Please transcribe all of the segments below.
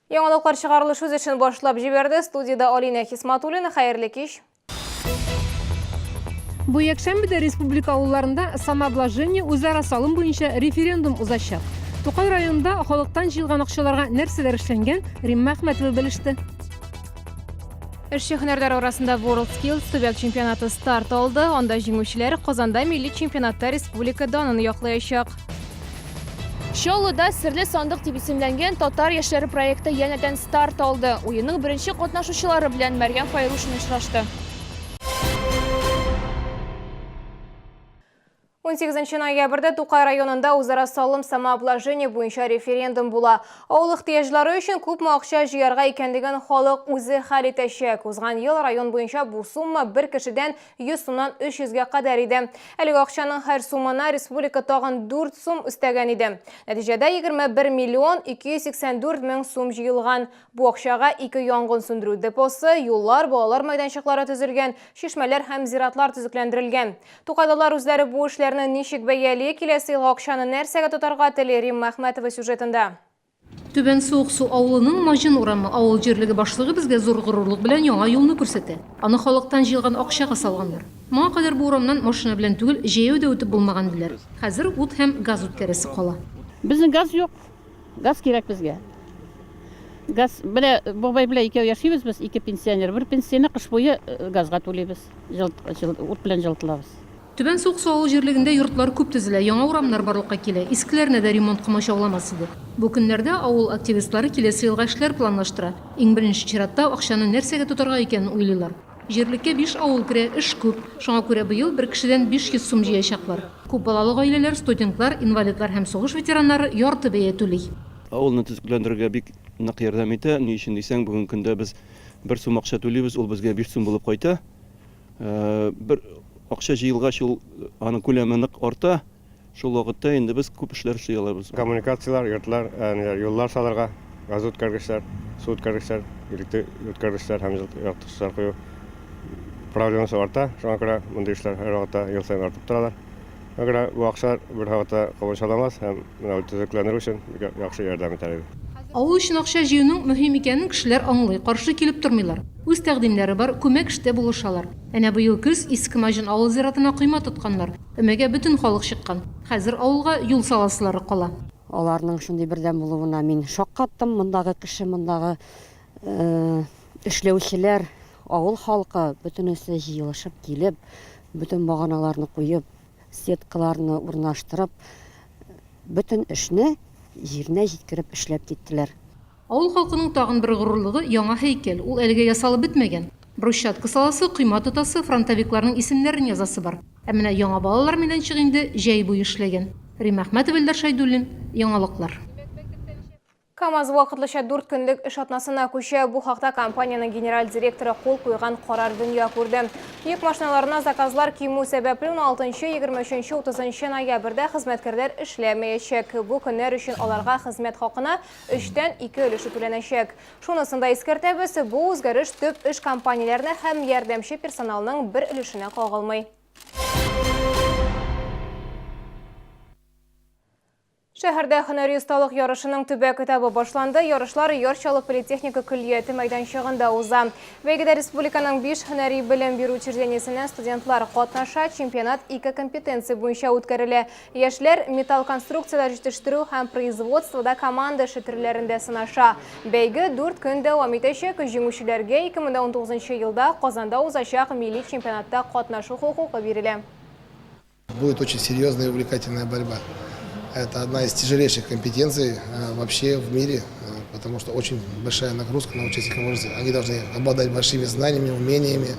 Яңалыклар чыгарылыш үз эшен башлап җибәрде. Студиядә Алинә Хисматуллина. Хәерле кич. Бу якшәмбедә республика авылларында самообложение үзара салым буенча референдум узачак. Тукай районында халыктан җыелган акчаларга нәрсәләр эшләнгән, Римма Әхмәтова белеште. Эшче һөнәрләр арасында WorldSkills төбәк чемпионаты старт алды. Анда җиңүчеләр Казанда милли чемпионатта республика данын яклаячак. Чаллыда Серле сандык дип исемләнгән татар яшьләре проекты янәдән старт алды. Уенның беренче катнашучылары белән Мәрьям Файрушина очрашты. 18 ноябрьдә Тукай районында үзара салым самообложение буенча референдум була. Авыл ихтыяҗлары өчен күпме акча җыярга икәнлеген халык үзе хәл итәчәк. Узган ел район буенча бу сумма бер кешедән 100 сумнан 300 гә кадәр иде. Әлеге акчаның һәр сумына республика тагын 4 сум өстәгән иде. Нәтиҗәдә 21 миллион 284 мең сум җыелган. Бу акчага ике янгын сүндерү депосы, юллар, балалар мәйданчыклары төзелгән, чишмәләр һәм зиратлар төзекләндерелгән. Тукайлылар үзләре бу эшләрне ничек бәяли, киләсе елга акчаны нәрсәгә тотарга тели, Римма Әхмәтова сюжетында. Түбән Суыксу авылының Маҗын урамы авыл җирлеге башлыгы безгә зур горурлык белән яңа юлны күрсәтә. Аны халыктан җыелган акчага салганнар. Моңа кадәр бу урамнан машина белән түгел, җәяү дә үтеп булмаган, диләр. Хәзер ут һәм газ үткәрәсе кала. Безнең газ юк. Газ кирәк безгә. Газ, менә бабай белән икәү яшибез без, ике пенсионер. Бер пенсияне кыш буе газга түлибез, ут белән җылытылабыз. Түбән Суыксу авыл җирлегендә йортлар күп төзелә, яңа урамнар барлыкка килә, искеләренә дә ремонт комачауламас иде. Бу көннәрдә авыл активистлары киләсе елга эшләр планлаштыра. Иң беренче чиратта, акчаны нәрсәгә тотарга икәнен уйлыйлар. Җирлеккә биш авыл керә, эш күп. Шуңа күрә быел бер кешедән 500 сум җыячаклар. Күп балалы гаиләләр, студентлар, инвалидлар һәм сугыш ветераннары ярты бәя түли. Авылны төзекләндерергә бик нык ярдәм итә. Ни өчен дисәң, бүгенге көндә без бер сум акча түлибез, ул безгә биш сум булып кайта. Бер акча җыелгач, ул аның күләме нык арта. Шул вакытта инде без күп эшләр эшли алабыз. Коммуникацияләр, йортлар, юллар салырга, газ үткәргечләр, су үткәргечләр, электр үткәргечләр һәм яктырткычлар кую проблемасы арта. Шуңа күрә мондый эшләр һәрвакытта ел саен артып торалар. Шуңа күрә бу акчалар бер вакытта комачауламас һәм менә төзекләндерү өчен бик яхшы ярдәм итәр иде. Авыл өчен акча җыюның мөһим икәнен кешеләр аңлый, каршы килеп тормыйлар. Үз тәкъдимнәре бар, күмәк эштә булышалар. Әнә быел көз Иске Маҗын авыл зиратына койма тотканнар. Өмәгә бөтен халык чыккан. Хәзер авылга юл саласылары кала. Аларның шундый бердәм булуына мин шаккаттым. Мондагы кеше, мондагы эшләүчеләр, авыл халкы бөтенесе җыелышып килеп, бөтен баганаларны куеп, сеткаларны урнаштырып, бөтен эшне җиренә җиткереп эшләп киттеләр. Авыл халкының тагын бер горурлыгы, яңа һәйкәл. Ул әлегә ясалып бетмәгән. Брусчатка саласы, койма тотасы, фронтовикларның исемнәрен язасы бар. Ә менә яңа балалар мәйданчыгы инде җәй буе эшләгән. Римма Әхмәтова, Илдар Шәйдуллин, Яңалыклар. КАМАЗ вакытлыча дүрт көнлек эш атнасына күчә. Бу хакта компаниянең генераль директоры кул куйган карар дөнья күрде. Йөк машиналарына заказлар кимү сәбәпле, уналтынчы, 23, 30 ноябрьдә хезмәткәрләр эшләмәячәк. Бу көннәр өчен аларга хезмәт хакына өчтән ике өлеше түләнәчәк. Шунысын да искәртәбез, бу үзгәреш төп эш компанияләренә һәм ярдәмче персоналның бер өлешенә кагылмый. Шәһәрдә һөнәри осталык ярышының төбәк этабы башланды. Ярышлар Яр Чаллы политехника көллияте мәйданчыгында уза. Бәйгедә республиканың биш һөнәри белем бирү учреждениесеннән студентлар катнаша. Чемпионат ике компетенция буенча үткәрелә. Яшьләр металл конструкцияләр җитештерү һәм производствода команда эше төрләрендә сынаша. Бәйге дүрт көн дәвам итәчәк. Җиңүчеләргә 2019 елда Казанда узачак милли чемпионатта катнашу хокукы бирелә. Будет очень серьезная и увлекательная борьба. Это одна из тяжелейших компетенций э, вообще в мире, э, потому что очень большая нагрузка на участников. Они должны обладать большими знаниями, умениями.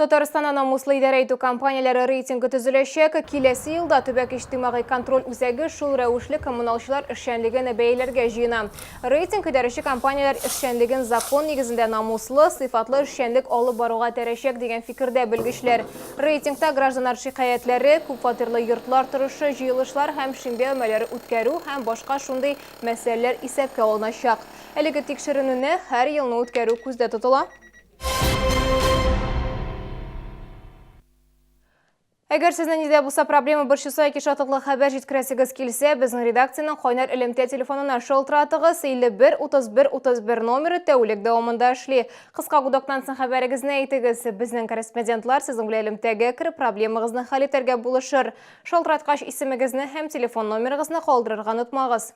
Татарстанда намуслы идарә итү компанияләре рейтингы төзеләчәк. Киләсе елда төбәк иҗтимагый контроль үзәге шул рәвешле коммуналчылар эшчәнлеген бәяләргә җыена. Рейтинг идарәче компанияләр эшчәнлеген закон нигезендә намуслы, сыйфатлы эшчәнлек алып баруга этәрәчәк дигән фикердә белгечләр. Рейтингта гражданнар шикаятьләре, күпфатирлы йортлар торышы, җыелышлар һәм шимбә өмәләре үткәрү һәм башка шундый мәсьәләләр исәпкә алыначак. Әлеге тикшеренүне һәр елны үткәрү күздә тотыла. Әгәр сезне нидә булса проблема борчыса яки шатлыклы хәбәр җиткерәсегез килсә, безнең редакциянең кайнар элемтә телефонына шалтыратыгыз. 51 31 31 номеры тәүлек дәвамында эшли. Кыска гудоктан соң хәбәрегезне әйтегез. Безнең корреспондентлар сезнең белән элемтәгә кереп, проблемагызны хәл итәргә булышыр. Шалтыраткач исемегезне һәм телефон номерыгызны калдырырга онытмагыз.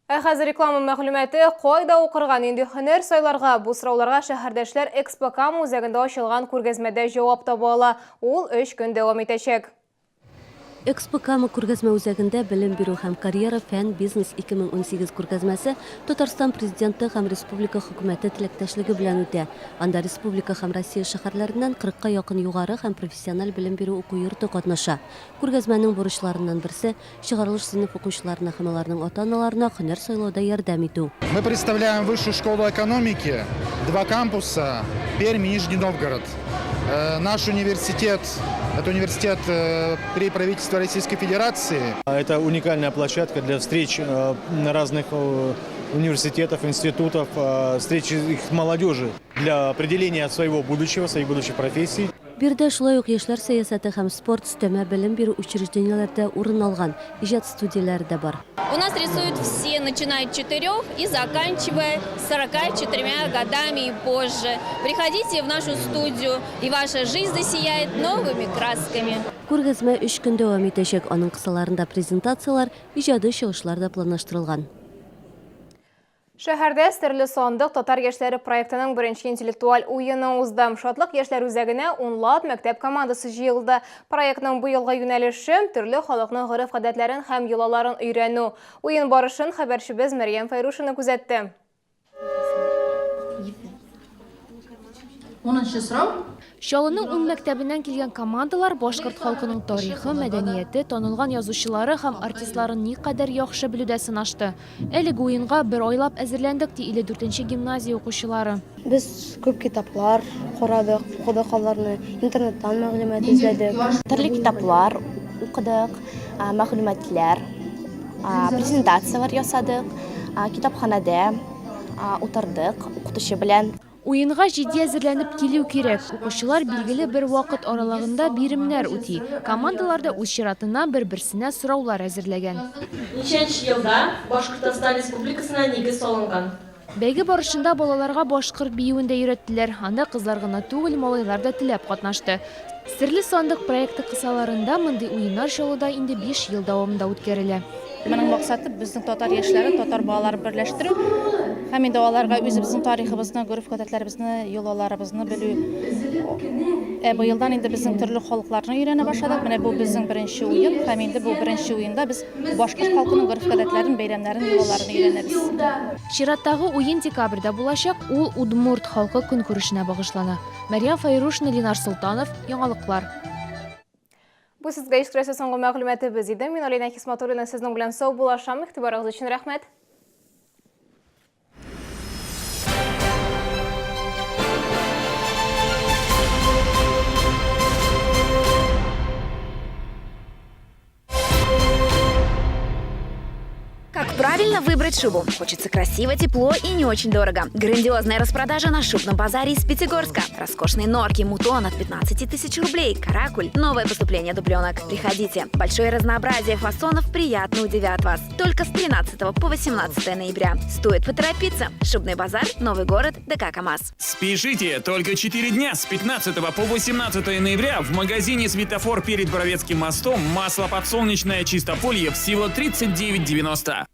Ә хәзер реклама мәгълүматы, кайда укырга, нинди һөнәр сайларга? Бу сорауларга шәһәрдәшләр Экспо Кама үзәгендә ачылган күргәзмәдә җавап таба ала. Ул өч көн дәвам итәчәк. Экспо Кама күргәзмә үзәгендә Белем бирү һәм карьера, фән, бизнес 2018 күргәзмәсе Татарстан Президенты һәм республика Хөкүмәте теләктәшлеге белән үтә. Анда республика һәм Россия шәһәрләреннән кырыкка якын югары һәм профессиональ белем бирү уку йорты катнаша. Күргәзмәнең бурычларыннан берсе, Чыгарылыш сыйныф укучыларына һәм аларның ата-аналарына һөнәр сайлауда ярдәм итү. Мы представляем Высшую школу экономики, два кампуса, Пермь и Нижний Новгород. Наш университет, это университет при правительстве Российской Федерации. Это уникальная площадка для встреч разных университетов, институтов, встречи их молодежи для определения своего будущего, своих будущих профессий. Биредә шулай ук яшьләр сәясәте һәм спорт, өстәмә белем бирү учреждениеләре дә урын алган, иҗат студияләре дә бар. У нас рисуют все, начиная от четырех и заканчивая 44 годами и позже. Приходите в нашу студию, и ваша жизнь засияет новыми красками. Күргәзмә өч көн дәвам итәчәк, аның кысаларында презентацияләр, иҗади чыгышлар да планлаштырылган. Шәһәрдә Серле сандык татар яшьләре проектының беренче интеллектуаль уены узды. Шатлык яшьләр үзәгенә унлап мәктәп командасы җыелды. Проектның быелгы юнәлеше, төрле халыкның гореф-гадәтләрен һәм йолаларын өйрәнү. Уен барышын хәбәрчебез Мәрьям Фәйрушина күзәтте. Унынчы сорау. Чаллының ун мәктәбеннән килгән командалар башкорт халкының тарихы, мәдәнияте, танылган язучылары һәм артистларын никадәр яхшы белүдә сынашты. Әлеге уенга бер айлап әзерләндек, ди 54 нче гимназия укучылары. Без күп китаплар карадык, укыдык аларны, интернеттан мәгълүмат эзләдек. Төрле китаплар укыдык, мәгълүматлар, презентацияләр ясадык, китапханәдә утырдык укытучы белән. Уенга җитди әзерләнеп килү кирәк. Укучылар билгеле бер вакыт аралыгында биремнәр үти. Командалар да үз чиратыннан бер-берсенә сораулар әзерләгән. Ничәнче елда Башкортостан Республикасына нигез салынган? Бәйге барышында балаларга башкорт биюен дә өйрәттеләр. Анда кызлар гына түгел, малайлар да теләп катнашты. Серле сандык проекты кысаларында мондый уеннар Чаллыда инде биш ел дәвамында үткәрелә. Моның максаты безнең татар яшьләрен, татар балаларын берләштерү һәм инде аларга үзебезнең тарихыбызны, гореф-гадәтләребезне, йолаларыбызны белү. Ә быелдан инде безнең төрле халыкларны өйрәнә башладык. Менә бу безнең беренче уен һәм инде бу беренче уенда без башкорт халкының гореф-гадәтләрен, бәйрәмнәрен, йолаларын өйрәнәбез. Чираттагы уен декабрьдә булачак, ул удмурт халкы көнкүрешенә багышлана. Мәрьям Фәйрушина, Ленар Солтанов, Яңалыклар. Бу сезгә ишетеләсе соңгы мәгълүматыбыз иде. Мин Алина Хисматуллина сезнең белән сау булашам. Игътибарыгыз өчен рәхмәт. Как правильно выбрать шубу? Хочется красиво, тепло и не очень дорого. Грандиозная распродажа на шубном базаре из Пятигорска. Роскошные норки, мутон от 15 тысяч рублей, каракуль, новое поступление дубленок. Приходите. Большое разнообразие фасонов приятно удивят вас. Только с 13 по 18 ноября. Стоит поторопиться. Шубный базар, Новый город, ДК КамАЗ. Спешите! Только 4 дня с 15 по 18 ноября в магазине «Светофор» перед Боровецким мостом масло подсолнечное «Чистополье» всего 39,90.